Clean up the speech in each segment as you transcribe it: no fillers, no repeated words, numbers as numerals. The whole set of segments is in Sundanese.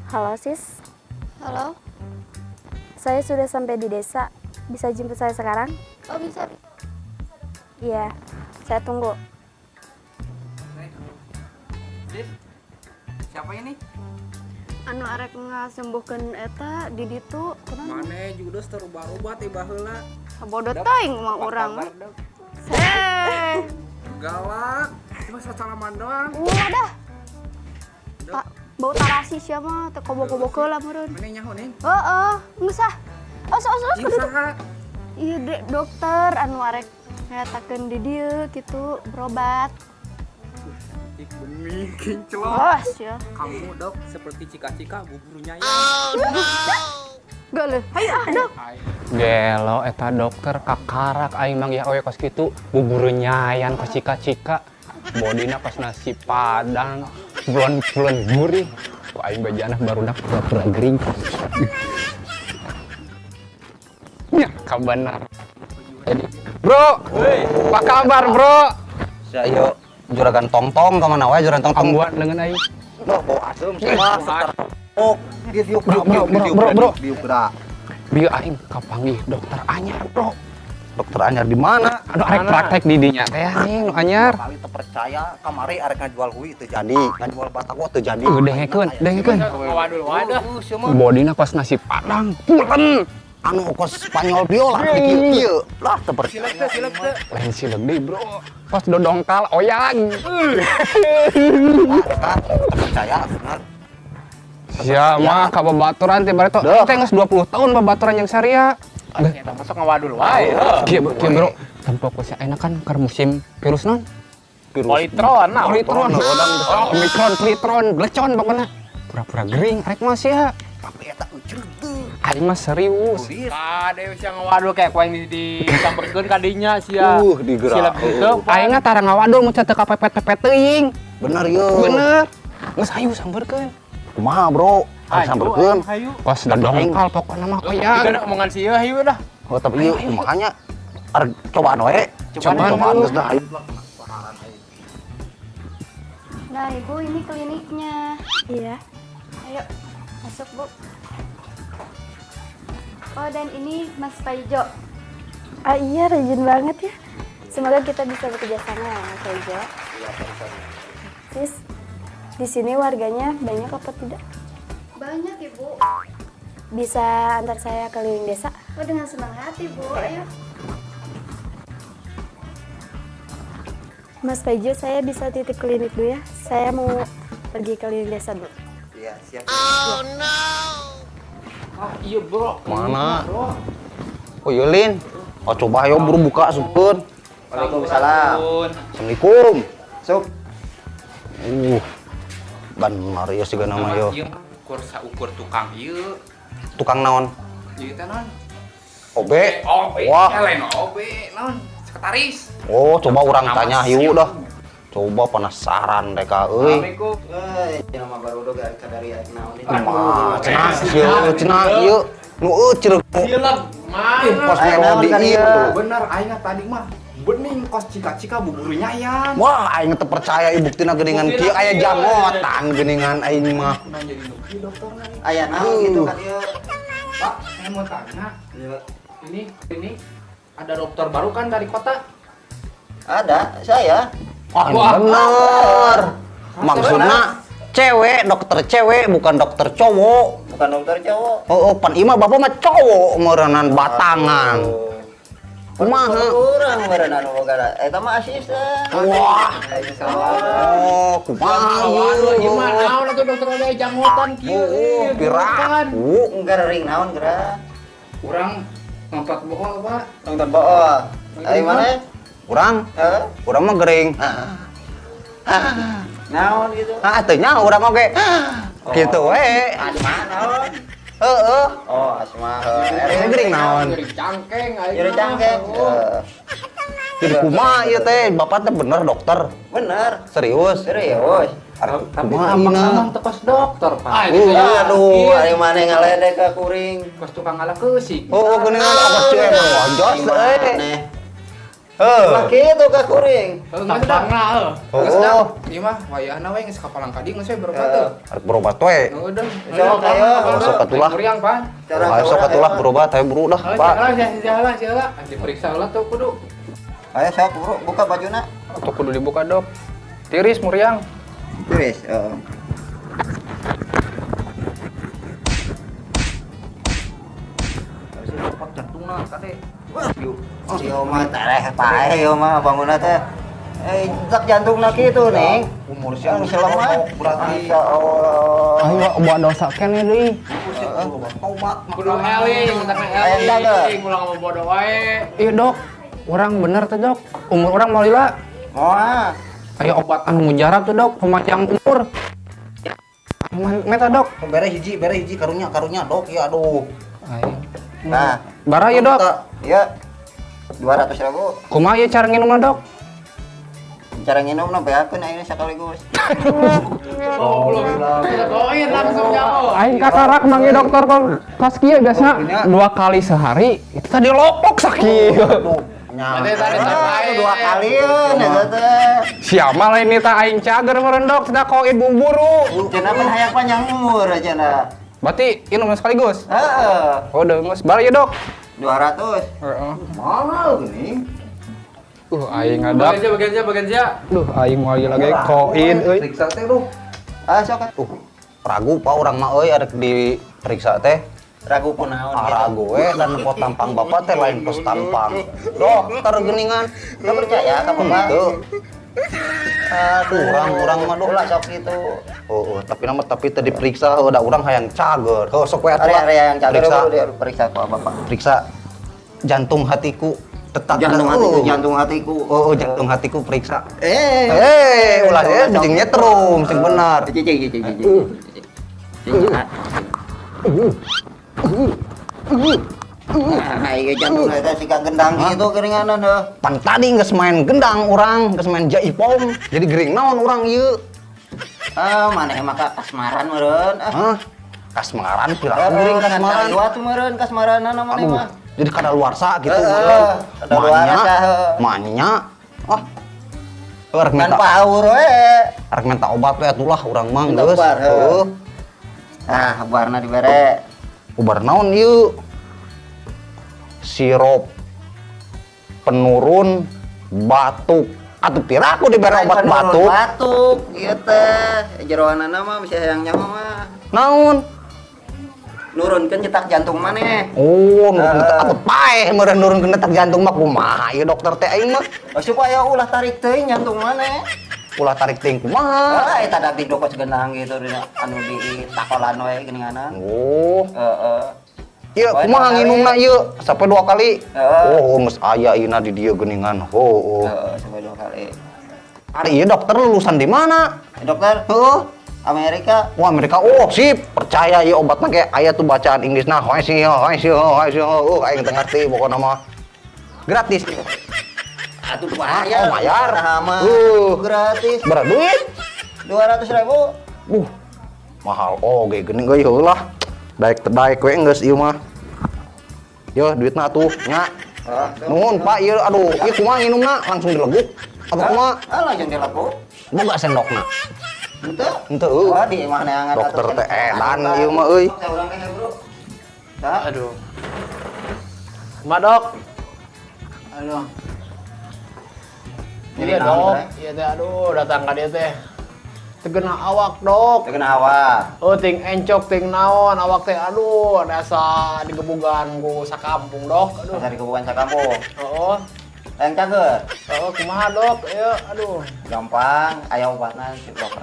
Halo, Sis. Halo? Saya sudah sampai di desa. Bisa jemput saya sekarang? Oh, bisa, bisa. Iya, saya tunggu. Sis, siapa ini? Anu arek ngasembuhkeun eta di ditu, kunaon? Mana juga terubah-ubah tiba heula. Bodoh teuing mah urang. Kabar, Dok? Heh. Galak. Cuma salaman doang. Ulah dah. Bau tarasi sia mah teu kobo-kobo lah meureun. Mana nyaho nih? Heeh, geus ah. Os os os Ieu kudu. saha? Iya, Dek, dokter anu arek ngetakeun di dieu kitu berobat. Cantik bening kinclong. Os ya. Kamu, Dok, seperti cika-cika buburnya ya. Geuleuh. Hayu ah, Dok. Gelo eta dokter kakarak aing manggih awewe kos kitu, bubur nyayan kos cika-cika, bodina kos nasi padang bulan-bulan gurih. Ku aing bejana barudak pura-pura gering ya kabenar. Jadi, bro, apa kabar, bro? Saya juragan tongtong, kemana wae juragan tongtong? Ambuan dengan aing. Loh, bau asem sih mah. Oh, dia diuk. Bro, bro, bro, bro, bro. Diuk gerak. Bieu aing kapanggih dokter anyar, bro. Dokter anyar di mana? Aduh, arek praktek di dinya teh anjing nu anyar. Kali terpercaya kamari arek ngajual hui teu jadi, ngajual batagor teu jadi. Dengekeun, dengekeun. Waduh, waduh. Bodina kos nasi padang pulen. Anu kos Spanyol biola kieu kieu. Lah, teu percaya. Silek teh, silek teh. Lain sileuk deui, bro. Kos dodongkal oyag. Eta teu percaya bener. Sia mah ka babaturan teh bareto. Duh. Teh geus 20 tahun babaturan jeung saria. Eta masuk ngawadul wae. Kieu, kieu, bro. Tempo ku sia enak kan keur musim virus non? Virus. Politron nah. Politron. Oh, Omikron, Politron, blecon pokoknya. Pura-pura gering arek mah sia. Tapi eta ucreg teu. Aing mah serius. Tulis. Kade sia ngawadul kayak ku aing di disamperkeun ka dinya sia. Digerak. Silek gitu. Aing mah tara ngawadul mun teu kapepet-pepet teuing. Bener ye. Bener. Geus hayu samperkeun. Kumaha, Bro? Harus samperkeun. Hayu. Kos dodongkal pokokna mah oyag. Tiga omongan sia hayu dah. Oh, tapi ieu kumahanya? Arek cobaan wae. Cobaan. Cobaan geus dah hayu. Nah, Ibu, ini kliniknya. Iya. Ayo, masuk, Bu. Oh, dan ini Mas Paijo. Ah iya, rajin banget ya. Semoga kita bisa bekerja sama ya, Mas Paijo. Sis, di sini warganya banyak apa tidak? Banyak, Ibu. Bisa antar saya keliling desa? Oh, dengan senang hati, Bu. Ayo. Mas Paijo, saya bisa titip klinik dulu ya. Saya mau pergi keliling desa dulu. Iya, siap. Ah, iya, Bro. Mana? Oh, iya, Lin. Oh, coba ayo buru buka asupkeun. Waalaikumsalam. Assalamualaikum. Sup. Bener ya sih nama yo. Ieu ukur saukur tukang ieu. Tukang naon? Ieu teh naon? OB. OB. Wah. Lain OB naon? Sekretaris. Oh, coba orang Nama tanya siap. hiu dah. Coba penasaran mereka euy. Assalamualaikum. Euy, nama baru udah kadari naon ini. Kumaha cenah ieu cenah ieu nu euceureuh Silek mana? kos Aya naon melodi kan ieu ieu? tuh. Bener aing tadi mah bening kos cika-cika bubur nyayan. Wah, aing teu percaya ieu buktina geuningan kieu aya jangotan geuningan aing mah. Kunaon jadi nu kieu dokterna nih? Aya naon gitu kan ieu. Pak, saya mau tanya. Ini ada dokter baru kan dari kota? Ada, saya. Wah, bener. Maksudna cewek, dokter cewek bukan dokter cowok. Bukan dokter cowok. Oh, oh pan ima bapak mah cowok meureunan batangan. Kumaha? Kurang meureun anu boga. Eta mah asisten. Wah. Asisten. Oh, kumaha Waduh, ieu? gimana naon atuh dokter ada jangotan kieu. Oh, piraku. Gering naon geura? Urang nonton bohong, Pak. Nonton bool. Ari mana? Urang, Heeh. urang mah gering. Naon gitu. Ah, teu nya urang oge. Gitu we. Asma naon? Heeh. Oh, asma. Saya gering naon? Nyeri cangkeng aing. Nyeri mah. cangkeng. Oh. Heeh. Jadi kumaha ieu teh? Bapak teh bener dokter. Bener. Serius? Serius. Tapi Kumaha tampang ieu? teu kos dokter, Pak. Ah, itu ya. Aduh, ari mana ngaledek ka kuring. Kos tukang ngala keusik. Oh, geuningan ongkos cuy emang wah jos euy. Aneh. Ulah kitu ka kuring. Tampangna heuh. Oh. Ieu mah wayahna we geus ka Palangka dieu geus we berobat teu. Arek berobat we. Heuh dah. Sok ayo. Sok atulah. Muriang, Pak. Ayo sok atulah berobat ayo buru dah, Pak. Jalan, jalan. Diperiksa heula tuh kudu. Ayo sok buru buka bajuna. Tuh kudu dibuka, Dok. Tiris muriang. Tiris, heeh. Jantungna kade. Ieu mah tareh paeh ieu mah bangunna teh. Eh, detak jantungna kitu ning. Umur sia Geus lemah berarti. Masyaallah. Ayo buat dosa keneh deui. Tobat Kudu eling, entar eling, ulah ngomong bodoh wae. Iya, Dok. Orang bener tuh, Dok. Umur orang mau lila. Moal. Ayo obat anu mujarab tuh, Dok, pemanjang umur. Meta, Dok. Bere hiji karunya Dok. Ya aduh. Ayo. Nah, bara ya, Dok. Iya. 200.000. Kumaha ieu cara nginumna, Dok? Cara nginumna beakeun ayeuna sekaligus. Oh, belum. Koin langsung jauh. Aing kakarak manggil dokter kos kieu biasa 2 kali sehari. Itu tadi lopok sakieu. Tadi 2 kali eta teh. Siapa lain ini tah aing cager meureun, Dok, cenah koin buburu. Cenah mah hayang panjang umur cenah. Berarti minum sekaligus? Heeh. Oh, udah geus. Bar ya, Dok. 200. Heeh. Mahal gini. Aing ngadak. Bagian sia. Duh, aing moal lagi koin euy. Periksa teh, Duh. Ah, sok. Ragu Pak urang mah euy arek diperiksa teh. Ragu kunaon gitu. Ragu we dan pot tampang bapak teh lain pos tampang. Dokter geuningan. Enggak percaya ka bapak? Henteu. Aduh, urang mah duh lah sok gitu. Oh, tapi nama tapi teu diperiksa heuh da urang hayang cager. Heuh sok we atuh. Area yang cager diperiksa ku bapak. Periksa jantung hatiku. Tetap jantung hatiku. Oh, jantung hatiku periksa. Eh, ulah ya jeung nyetrum sing bener. Cicing. Nah, ieu jantung eta siga gendang kitu geuninganan heuh. Pan tadi geus main gendang urang, geus main jaipong. Jadi gering naon urang ieu? Ah, maneh mah ka kasmaran meureun. Hah? Kasmaran piraku geuring kasmaran. Waktu meureun kasmaranana maneh mah. Jadi kadaluarsa gitu. Kadaluarsa. Manya. Ah. Arek minta power we. Arek minta obat we atulah urang mah geus. Heuh. Ah, ubarna dibere. Ubar naon ieu? Sirup penurun batuk. Atuh piraku dibere obat batuk. Batuk ieu teh. Jeroanana mah bisa hayang nyawa mah. Naon? Nurunkeun detak jantung maneh. Oh, nurunkeun atuh paeh meureun nurunkeun detak jantung mah kumaha ieu dokter teh aing mah. Supaya ulah tarik teuing jantung maneh. Ulah tarik teuing kumaha? Heeh, eta da bidokos gendang gitu anu di takolan we geuninganan. Oh. Heeh. Ieu kumaha nginumna ieu? Sampai 2 kali. Oh, geus aya ieuna di dieu geuningan. Oh. Heeh, sampai 2 kali. Ari ieu dokter lulusan di mana? Dokter? Heeh. Amerika. Wah, Amerika. Oh, sip. Percaya ieu obatna ge aya tuh bacaan Inggrisna. Hoy sih, hoy sih, hoy sih. Oh, aing teu ngarti pokona mah. Gratis. Atuh bayar. Oh, bayar. Gratis. Berapa duit? 200.000. Mahal oge geuning euy heulah. Daek teu daek we geus ieu mah. Yo, duitna atuh nya. Nuhun, Pak. Ieu aduh, ieu kumaha nginumna? Langsung dileguk apa kumaha? Ah, langsung dileguk. Boga sendokna. Henteu. Wah, di imah neangan dokter teh edan ieu mah euy. Aduh. Ma, Dok. Aduh. Iya, Dok. Iya teh aduh datang ka dieu teh. Tegena awak, Dok. Tegena awak. Oh, ting encok ting naon awak teh aduh asa digebugan ku sakampung, Dok. Aduh. Asa digebugan sakampung. Heeh. Yang cager. Oh, kumaha, Dok? Ieu aduh. Gampang, aya obatna sih, Dok.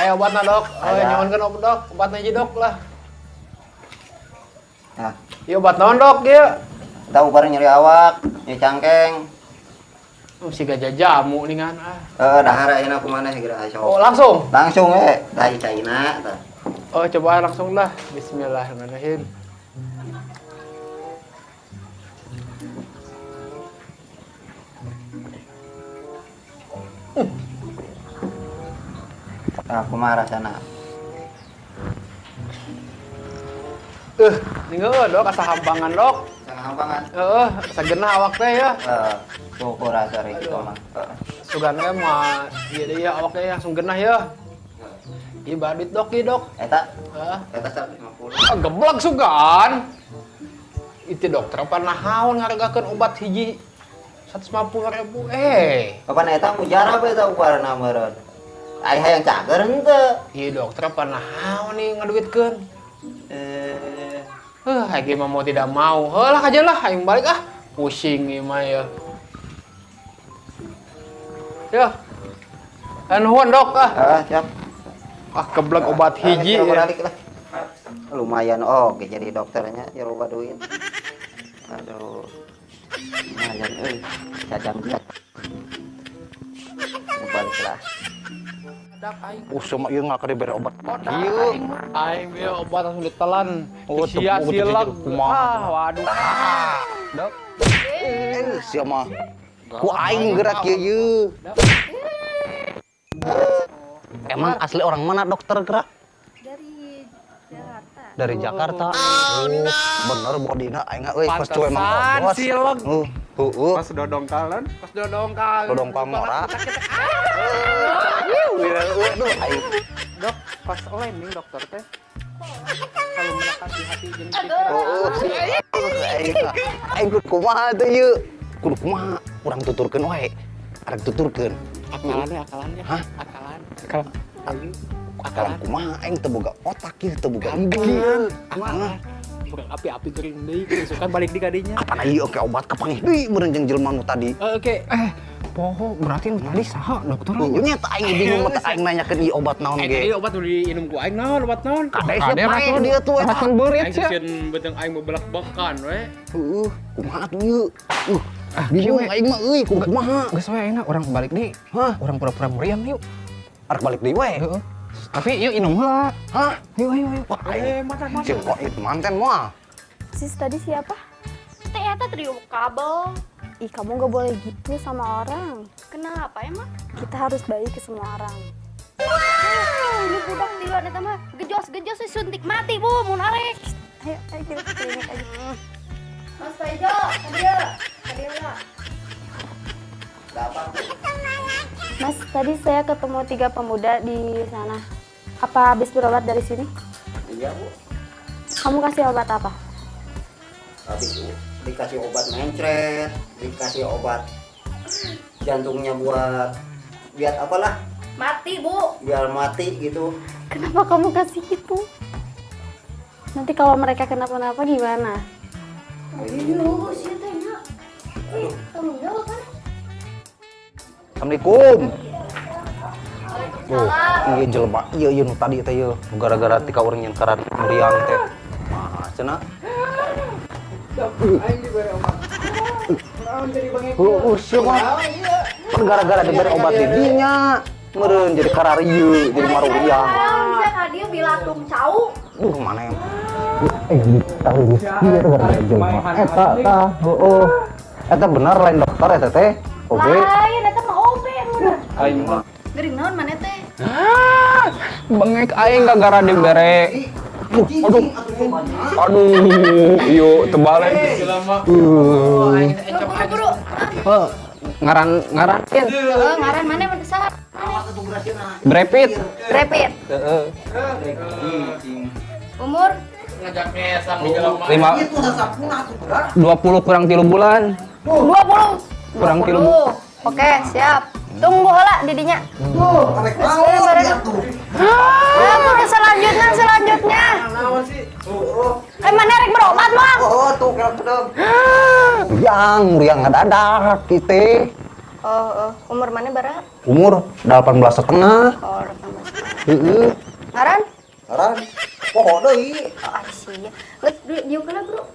Aya obatna, Dok. Oh, nyuhunkeun obat, Dok. Obatna hiji, Dok lah. Nah, ieu obat naon, Dok, ieu? Eta ubar nyeri awak, nyeri cangkeng. Siga jajamu ningan ah. Heeh, dahar ayeuna kumaha geura sok. Oh, langsung. Langsung we, tah caina tah. Oh, coba langsung lah. Bismillahirrahmanirrahim. Nah, kumaha rasana? Nih Dok, asa hampangan, Dok. Hampangan. Heeh, sagenah awak teh ya. Heeh. Syukur atuh ari kitu mah. Heeh. Sugan we mah ieu deui ya awak teh langsung genah ya. Ieu duit dok ieu dok. Eta Heeh. eta 150. Ah, geblek sugan. Itu dokter apa nahaon ngaregakeun obat hiji 150.000 eh. Kapan eta mujarab eta ubarna meureun. Ai hayang cager henteu. Ieu dokter apa nahaon nih ngaduitkeun. Eh, Heuh, aing mah mau tidak mau. Heuh lah aja lah, aing balik ah. Pusing ieu mah ya. Ya. Nuhun dok ah. Ah, siap. Ah, geblek obat hiji. Ah, Ya. balik lah. Lumayan oke jadi dokternya ya loba duit. Aduh. Lumayan euy. Sajam dia. Balik lah. Sama ieu ngak dibere obat. Ieu. Aing ieu obat langsung ditelan. Oh, Sia tepung silek. kumaha. Ah, waduh. Dok. Eh, sia mah. Ku aing gerak ieu ieu. Emang asli orang mana dokter gerak? Dari Jakarta. Dari Jakarta. Oh, bener bodina aing euy pas cuy emang Pantesan bos. silek. Heeh. Pas dodongkalan. Pas dodongkal. Dodongkal ngora. Aduh, aing. Dok, pas landing dokter teh. Kalau melekat di hati jeung pikiran. Oh, sih. Aing aing kudu kumaha teh ieu? Kudu kumaha? Urang tuturkeun wae. Arek tuturkeun. Akalannya, akalannya. Hah? Akalan. Akalan. Akalan kumaha aing teu boga otak ieu, teu boga ide. Kumaha? Bukan api-api kering deui, sukan balik di kadinya. Apana ieu oke obat kapanggih deui meureun jeung jelema nu tadi. Oke. Eh, poho berarti nu tadi saha dokter? Heuh nya teh aing bingung mah teh aing nanyakeun ieu obat naon Aing tadi ge. obat udah diinum ku aing naon, obat naon? Kade sia paeh dia tuh eta. Racun beurit Aing sia. sieun beuteung aing bebelak-bekan we. Heuh, kumaha tuh ieu? Bingung aing mah euy, kudu kumaha? Geus we enak urang balik deui. Hah? Urang pura-pura meriang yuk. Arek balik deui we. Heeh. Tapi yuk inum heula. Hah? Ayo ayo ayo. Wah, aing. Cek kok itu manten moal. Sis tadi siapa? Teh eta trio kabel. Ih, kamu gak boleh gitu sama orang. Kenapa emang? Kita harus baik ke semua orang. Ah, ini budak tiluan eta mah gejos-gejos suntik mati bu mun arek. Ayo, ayo kita ke klinik aja. Mas Tejo, kadieu. Kadieu lah. Mas, tadi saya ketemu 3 pemuda di sana. Apa habis berobat dari sini? Iya, Bu. Kamu kasih obat apa? Habis dikasih obat mencret, dikasih obat jantungnya buat biar apalah? Mati, Bu. Biar mati gitu. Kenapa kamu kasih itu? Nanti kalau mereka kenapa-napa gimana? Aduh, sih teh nya. Tanggung jawab kan? Assalamualaikum. Tuh, iya jelema, iya iya nu tadi teh ieu gara-gara tika urang nyen karar meriang teh. Mah cenah. Aing dibere obat. Naon jadi bengek? Heueuh sia mah. Pan gara-gara dibere obat di dinya, meureun jadi karar ieu, jadi maruriang. Naon sia ka dieu bilatung cau. Duh, mana yang tahu ieu gara-gara jelema. Eta tah, heueuh. Eta bener lain dokter eta teh. Oke. Lain eta mah OB mun. Aing mah. Gering naon maneh teh? Ah, bengek aing gara-gara dibere. Aduh. Aduh, ieu tebalik. Buru-buru. Heuh, ngaran ngaran Heeh, ngaran maneh mah saha? Brepit. Repit. Heeh. Umur Ngajak ngesang di jelema. 5 20 kurang 3 bulan. 20. Kurang 3 bulan. Oke, siap. Tunggu heula didinya. Tuh, arek naon dia tuh. Ah, selanjutnya, selanjutnya. Naon sih? Eh, mana rek berobat mah? Oh, tuh kelak pedeng. Muriang, muriang ngadadak kitu. Oh, oh, umur mana bara? Umur 18,5. Oh, 18. Heeh. Ngaran? Ngaran. Poho deui. Oh, ah, sia. Geus diuk heula, Bro.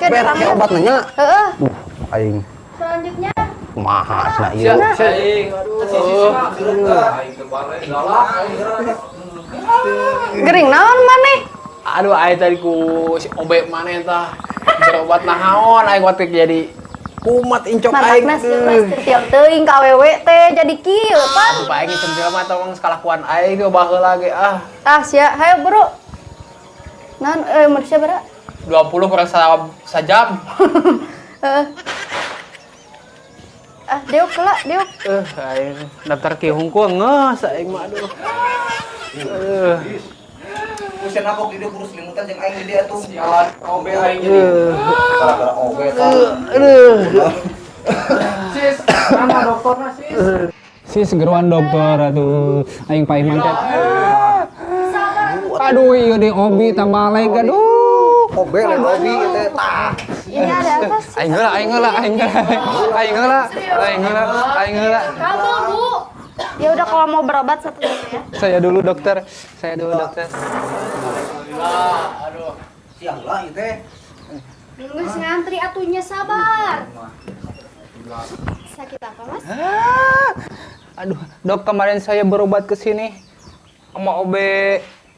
Ber Oke, obat nanya. Heeh. Aing Selanjutnya kumaha cenah ieu. Aing, aduh. Aing tebalik galak. gering naon maneh? Aduh, aing tadi ku si obek maneh tah. Berobat naon aing waktu jadi kumat incok aing. Mantakna sih mas tiap teuing ka awewe teh jadi kieu pan. Aduh, aing centil mah tong sakalakuan aing ge baheula ge ah. Tah sia, hayo Bro. Naon umur sia bara? 20 kurang sajam. Ah, deuk lah, deuk. Aing daftar ki hungkul ngeus aing mah aduh. Kusen aku di dieu kurus limutan jeung aing di dieu atuh. Sialan obe aing jadi. Gara-gara obe tah. Aduh. Sis, mana dokterna sis? Sis geruan dokter atuh aing paeh mangkat. Aduh ieu di obi tambah leg aduh. Obe lain obi teh tah. Ini ada apa sih? Aing heula, aing heula, aing heula. Aing heula, aing heula, aing heula. Kamu, Bu. Ya udah kalau mau berobat satu ya. Saya dulu dokter, saya dulu dokter. Alhamdulillah, aduh. Siang lah ieu teh. Geus ngantri atunya sabar. Sakit apa, Mas? Aduh, dok kemarin saya berobat ke sini sama OB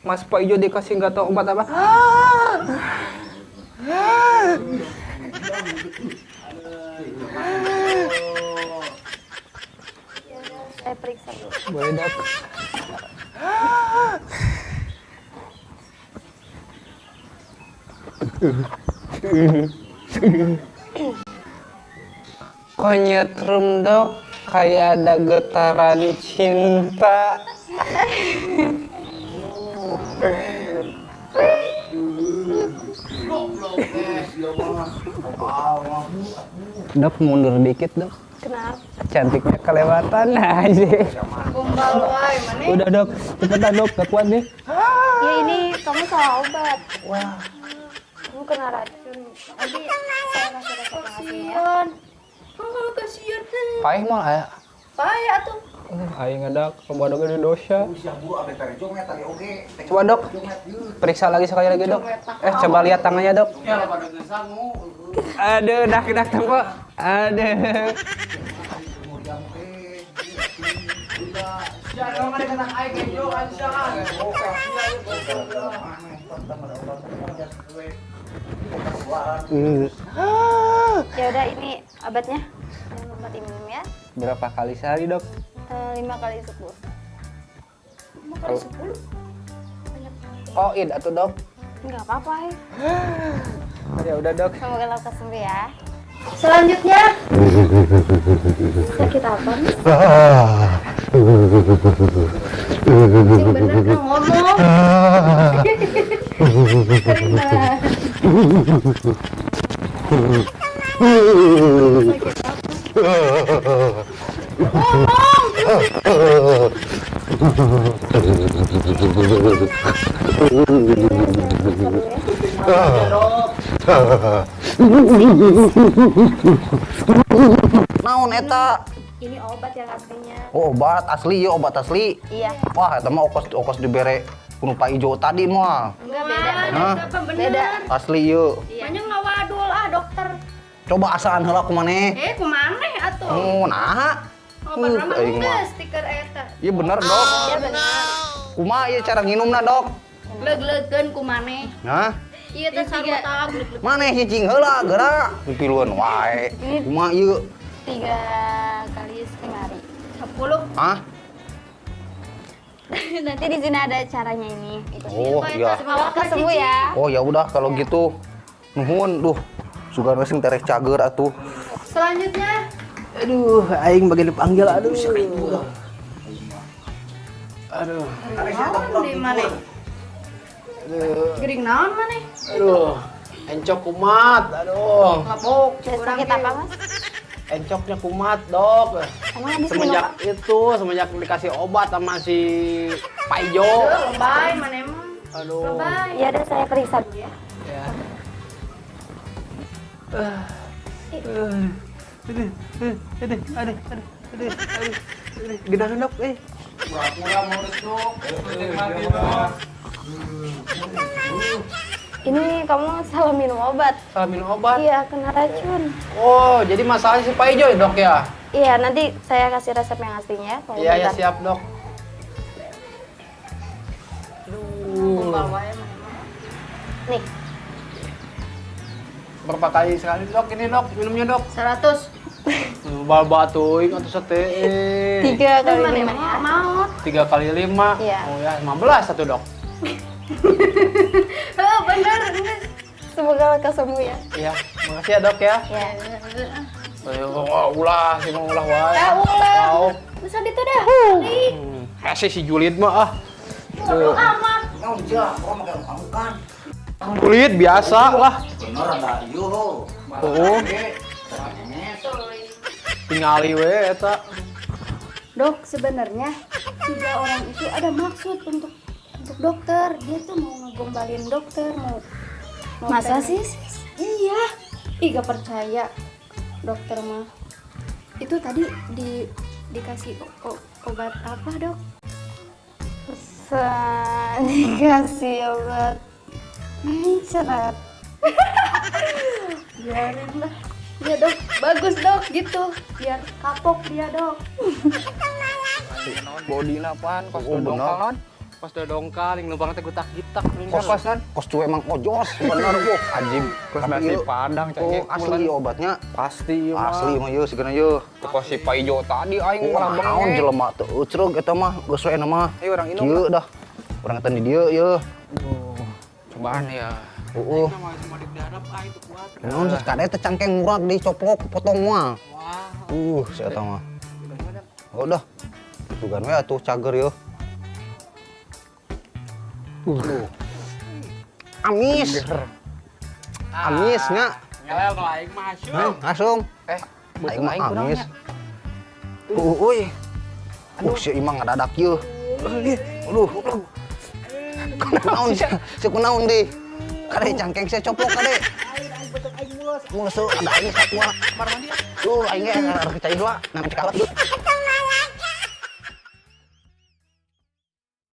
Mas Pak Ijo dikasih nggak tahu obat apa. Saya periksa dulu. Boleh dok. Kok nyetrum dok? Kayak ada getaran cinta. Dok mundur dikit dok. Kenapa? Cantiknya kelewatan aja. Gombal wae maneh. Udah dok, cepetan dok, gak kuat nih. Ya ini kamu salah obat. Wah. Kamu kena racun. Nanti saya kasih resep yang asli ya. Oh, kasihan. Paeh mal aya. Paeh atuh. Aing ada coba dok ini dosa. Buru oge. Coba dok, periksa lagi sekali lagi dok. Coba lihat tangannya dok. Aduh, dak dak tempo. Aduh. Ya udah ini obatnya. Jangan lupa diminum ya. Berapa kali sehari dok? 5 kali 10. 5 kali 10? Oh, id atau dok? Enggak apa-apa. Ya udah dok. Semoga lekas sembuh ya. Selanjutnya. Sakit apa? Sing bener kan ngomong. Kering banget. Ngomong. Naon eta? Ini obat yang aslinya. Oh, obat asli ya, obat asli. Iya. Wah, eta mah okos dibere kuno Pak Ijo tadi mah. Enggak beda. Hah? Beda. Asli ieu. Banyak ngawadul ah dokter. Coba asaan heula kumaneh. Kumaneh atuh. Oh, nah. Obat mah geus stiker eta. Iya bener, Dok. Iya bener. Kumaha ieu cara nginumna, Dok? Leug-leugeun kumaneh. Hah? Ieu teh sarua gleugleugeun. Maneh cicing heula geura. Pipiluan wae. Kumaha ieu? 3 kali setengah hari. 10. Hah? Nanti di sini ada caranya ini. Oh, iya. Semoga sembuh ya. Oh, ya udah kalau gitu. Nuhun, duh. Sugan we sing tereh cager atuh. Selanjutnya. Aduh, aing bagi dipanggil aduh. Aduh. Naon di maneh? Aduh. Gering naon maneh? Aduh, encok kumat, aduh. Mabok. Sakit apa, Mas? Encoknya kumat, Dok. Emang habis semenjak itu, semenjak dikasih obat sama si Pak Ijo. Lebay maneh mah. Aduh. Lebay. Ya udah saya periksa dulu ya. Ya. Aduh. Gedangan, Dok, eh. Pura-pura mau dok. Ini kamu salah minum obat. Salah minum obat? Iya, kena racun. Oh, jadi masalahnya si Pak Ijo ya, Dok ya? Iya, nanti saya kasih resep yang aslinya. Iya, ya siap, Dok. Aduh. Nih. Berapa kali sekali, Dok? Ini, Dok, minumnya, Dok? 100. Bal batuing atau sate. 3 kali 5 ya. Mau. 3 kali 5. Iya. Oh ya, 15 satu, Dok. Oh, bener. Semoga lekas sembuh ya. Iya, makasih ya, Dok, ya. Ya. Ayo, oh, ulah, sih mau ulah wae. Ah, ulah. Tahu. Bisa itu dah. Ih, Hese si Julid mah ah. bodo amat. Naon sia, kok make bukan. Julid biasa lah. Bener ada ieu ho. Oh. Tingali we eta. Dok, sebenarnya tiga orang itu ada maksud untuk dokter. Dia tuh mau ngegombalin dokter, mau, mau Masa pengen- sih, Sis? Iya. Ih, gak percaya dokter mah. Itu tadi dikasih obat apa, Dok? Dikasih obat mencret. Biarin lah. Iya, Dok. Bagus, Dok, gitu. Biar kapok dia, Dok. Bodina pan kos Oh, dodongkal bener. non. Pas dodongkal yang lubang teh gutak-gitak. Kos Kosan. Kos cuy emang ojos bener kok ajib. Kos Tapi nasi ieu- padang Oh, cengek asli obatnya. Pasti ieu mah. Asli mah ieu sigana ieu. Kos si Paijo tadi aing Oh, malah naon bengek. jelema teu ucrug eta mah geus we mah. Ayo urang inum. Kieu dah. Urang eta di dieu ieu. Cobaan ya. Heeh. Naon geus kade teh cangkeng murag dicoplok potong moal. Si eta mah. Oh dah. Sugan we atuh cager yeuh. Amis. Amis nya. Ngelel kalau aing mah asyum. Hah, Asum. Eh, Aing mah aing kurang amis. nya. Uy. Si Imang ngadadak yeuh. Aduh. Kunaon sia? Si kunaon deui? Kade cangkeng sia coplok kade. Mules tuh ada aing satua. Tuh aing ge harus cai heula, nang cek alat.